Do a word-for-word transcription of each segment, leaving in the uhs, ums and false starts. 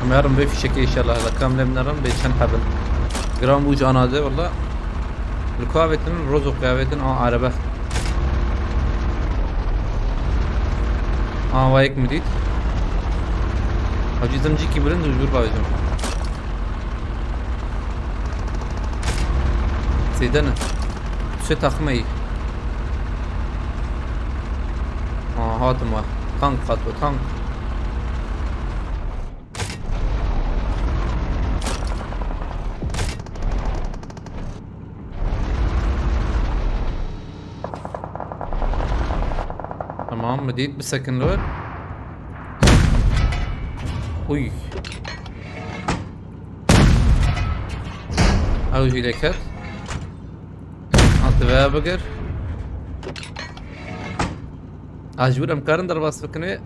Em herin vê fîşekê înşallah, hela kam lê binerin, bê çend hebin. Giran bû ji anade, walla. Li ku avêtin, rozo ku avêtin, a, erebe. A, wa yek min dît. Hacî zimcîkî bilind û ji wir bavêjim. Sêde ne. Tu sê taxime yî. A, hatim we. Tank hat we, tank. Tamam, min dît, bisekin li wir. Uy. Ew jî lê ket. Ha, tu vê bigir. A, ji wir em karin derbas bikin wê.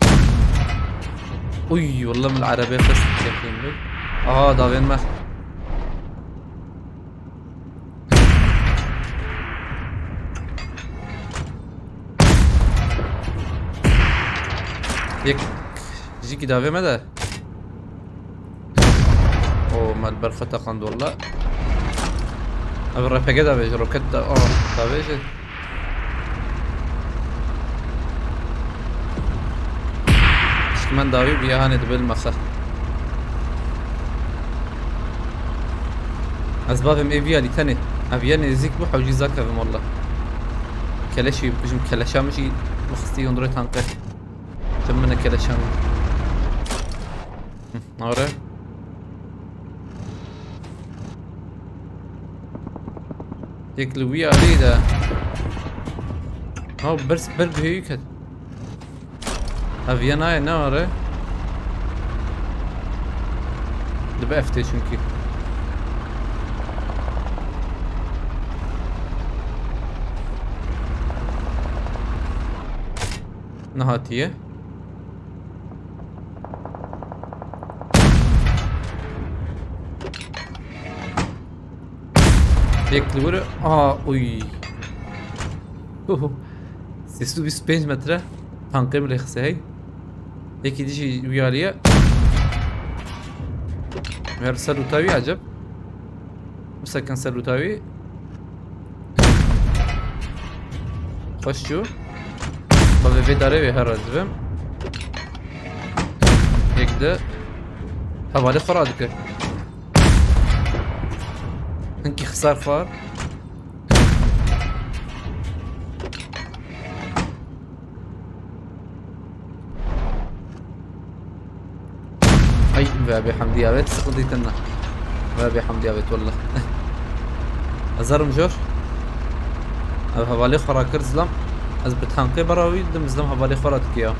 Uy, wallah min li erebê xist, çekên wê. Aha, davên me. Yek jîkî davê me de. O, me li ber xwe teqand walla. Ev R P G davêje, roket da, o, davêje. Piştmen dawî bûye, hanê dibe li mexe. Ez bavêm ê vîya lî tenê. Ev ye nêzîk bû, hewcî zakevim walla. Keleşî bikujim, keleşa min jî mixistî hundirê tanqe. Tim min e keleşa min. Hı, are. Yek li wî alî de. Ha, bir, bir guhê wî ket. Ev ye nayê, ne are. Dibe eftê çünkü. Nehatiye. Yek li wir. Aha, uy. Huhu. Sê sed û bîst û pênc metre. Tankê min lê xise hey. Yekî dî jî wî alî ye. Her ser û tawî aceb. Bisekin ser û tawî. Xweş çû. Bavê vê darê wê her ez dibim. Yek di. Hevalê xwe radike. Hinkî xisar xwar. Ay, ve bê hemdî avêt, sıkıntı tenne. Ve bê hemdî avêt, wallah. Ez herim jor. Ev hevalê xwe rakir zilam. Ez bi tankê bera wî dim, zilam hevalê xwe ra dikiya.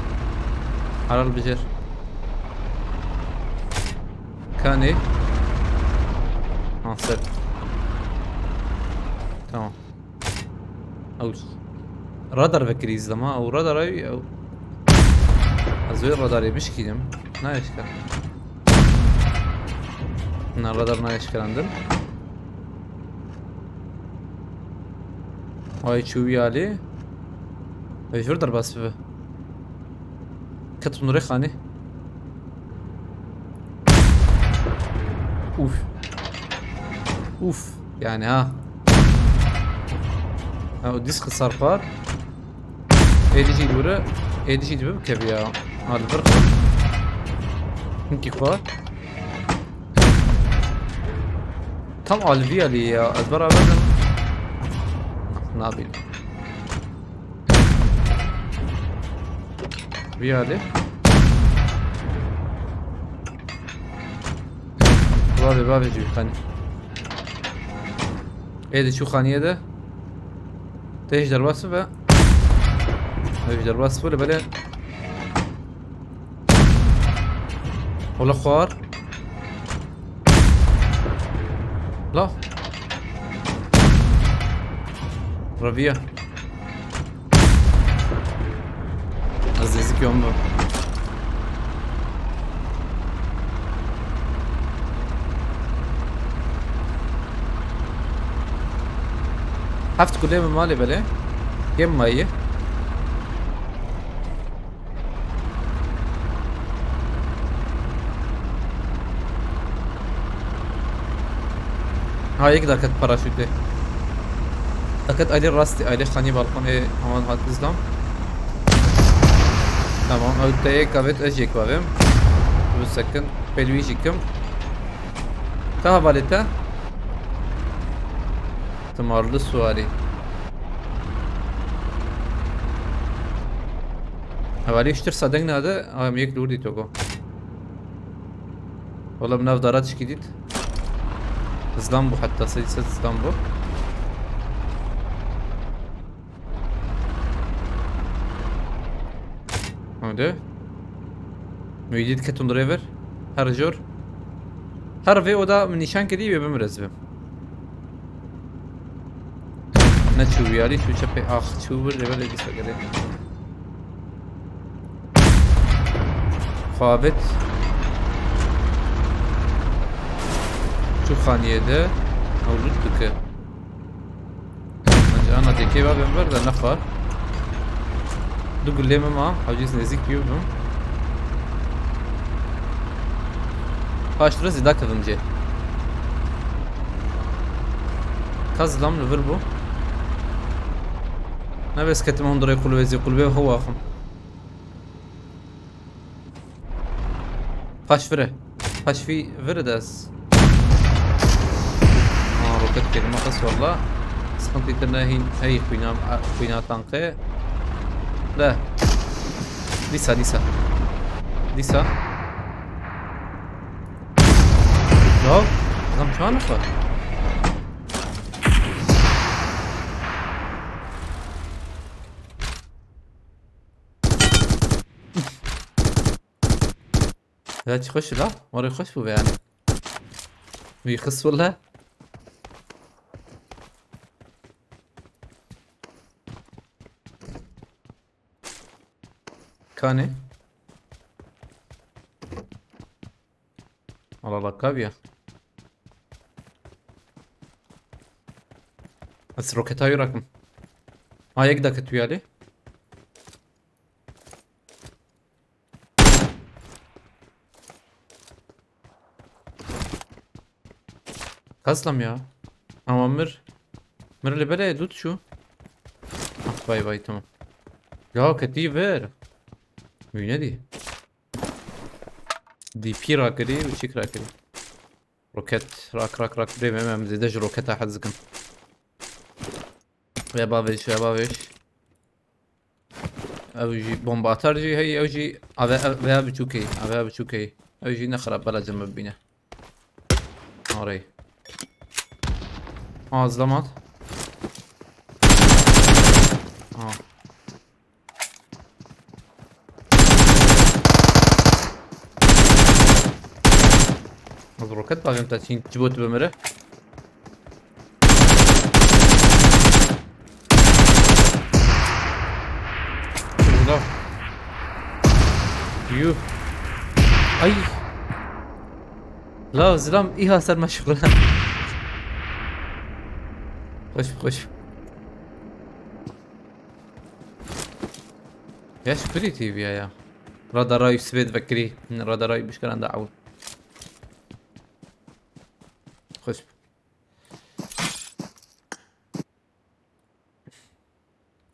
Helal bijêr. Kanê. Ha, ser. Tamam. Ew radar vekirî zilama, ew radar ew, ew. Ez wê radarê bişkînim. Nayê şikand. Na radar nayê şikandin. Ay çû wî alî. Ev jor derbas bibe. Ket hundirê xanê. Uf. Uf. Yani ha. Ha, o disk sarpar. Êdî jî dûre. Êdî jî dibe bikeviya. Ha, li vir xwe. Hinkî xwe. Tam alivî alî ya. Ez beraber de nabînim. Vî alî. Bavê, bavê cî xanî. Ê di çû xaniyê de. Tê ji derbas bibe. Ev ji derbas bibe, belê. Ola xwar. La. Reviya. Ez nêzîkî wan bim. Heft kulê min malê belê. Kêm mayî. Ha, yek daket paraşûtê. Daket aylê rastî, aylê xanî balkonê awan hat izlam. Tamam, ew te yek avêt, ez yek bavêm. Bi sekin, pêlwî jî kim. Ka hevalê te? Timarlı suwarî. Hevalî ştir sadeng nade, em yek li wir dî toko. Wala min nav dara tişkî dît. Zlam bû heta sey sed zlam bû. Hadi. Müydit ketun driver. Her jor. Her vê oda min nîşan kiriye ve bim rezbim. Ne çû yalî çû çepê ax çû wir level dîsa gerek. Xavit. Çû xaniyê de. Ew lut dike. Bence ana D K ve ben ver de ne xwar. Du gulê min ma. Hewcîs nêzîk pî bibim. Paştire zî dakevim cê. Ka zilam li vir bû. Nebes ketim hundirê qulbê zî qulbê hewa xim. Paş vire. Paş vî vire de ez. Ha, roket kelime xist walla. Sıkıntı tine hin hey xwîna, xwîna tanqê. De. Dîsa, dîsa. Dîsa. Ya, adam çawa nixwe? Ya çi xweş la? Warê xweş bû be yani. Wî xist wala. Kanê. Allah Allah, kaviya. Ez roketa wî rakim. Ha, yek dakika tu yalê. Kaslam ya. Ama mir. Mir li bele dut şu. Ah, vay vay, tamam. Ya ketî ver. Müyne di. D P rakirî û çîk rakirî. Roket rak rak rak, rê me em zêde ji roketa hez dikin. Ve bavêj, ve bavêj. Ew jî bomba atar jî hey, ew jî ave, ave biçûkê, ave biçûkê. Ew jî ne xirab bela cem bibîne. Arey. Aa, zlamat. Aa. Ez roket bavêm te çîn, çi bot bimire? Burada. Yuh. Ay. La zilam, îha ser me şixule. Xweş, xweş. Ya şikurî T V ya ya. Radara Yusufê divekirî. Radara bişkaran da ew.